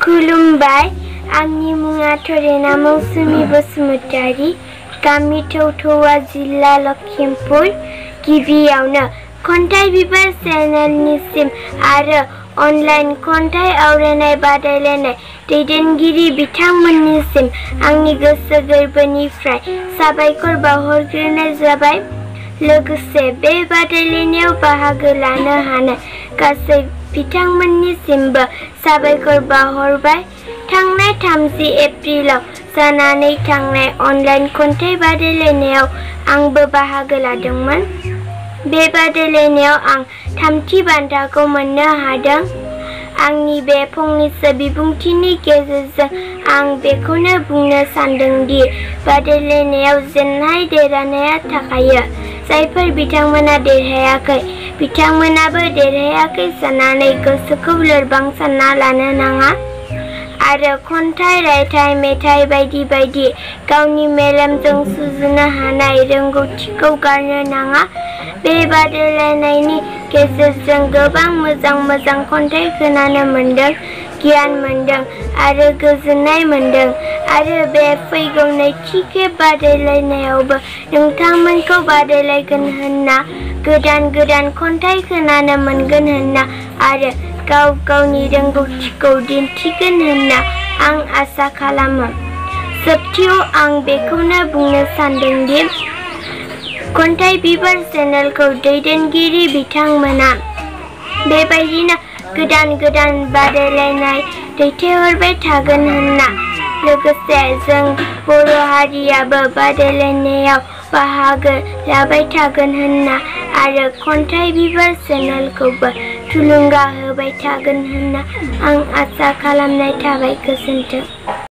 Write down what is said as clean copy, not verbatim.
खुलुमबाय आंनि मुङा थरेना मौसुमि बसुमतारी गामि थौथौवा जिल्ला लखिमपुर गिबियावनो खन्थाइ बिबार चेनेलनिसिम आरो अनलाइन खन्थाइ आवरायनाय बादायलायनाय दैदेनगिरि बिथांमोननिसिम आंनि गोसो गोरबोनिफ्राय साबायखर बावहरग्रोनाय जाबाय। लोगोसे बे बादायलायनायाव बाहागो लानो हानाय गासै बिथांमोननिसिमबो साबायखर बावहरबाय। थांनाय 30 एप्रिलाव जानानै थांनाय अनलाइन खन्थाइ बादायलायनायाव आंबो बाहागो लादोंमोन। बे बादायलायनायाव आं 3थि बान्थाखौ मोननो हादों। आंनि बे फंनैसो बिबुंथिनि गेजेरजों आं बेखौनो बुंनो सानदों दि बादायलायनायाव जेननाय देरहानाया थाखायो। जायफोर बिथांमोना देरहायाखै बिथांमोनाबो देरहायाखै साननानै गोसोखौ लोरबां सानना लानो नाङा आरो खन्थाइ, रायथाइ, मेथाइ बायदि बायदि गावनि मेलेमजों सुजुनो हानाय रोंगौथिखौ गारनो नाङा। बे बादायलायनायनि गेजेरजों गोबां मोजां खन्थाइ खोनानो मोनदों, गियान मोनदों आरो गोजोननाय मोनदों आरो बे फैगौ नैथि खेब बादायलायनायावबो नोंथांमोनखौ बादायलायगोन होनना गोदान खन्थाइ खोनानो मोनगोन होनना आरो गावनि रोंगौथिखौ दिन्थिगोन होनना आं आसा खालामो। जोबथियाव आं बेखौनो बुंनो सानदों दि खन्थाइ बिबार चेनेलखौ दैदेनगिरि बिथांमोना बेबायदिनो गोदान बादायलायनाय दैथायहरबाय थागोन होनना लोगोसे जों बर' हारियाबो बादायलायनायाव बाहागो लाबाय थागोन होनना आरो खन्थाइ बिबार चेनेलखौबो थुलुंगा होबाय थागोन होनना आं आसा खालामनाय थाबाय। गोजोन्थों।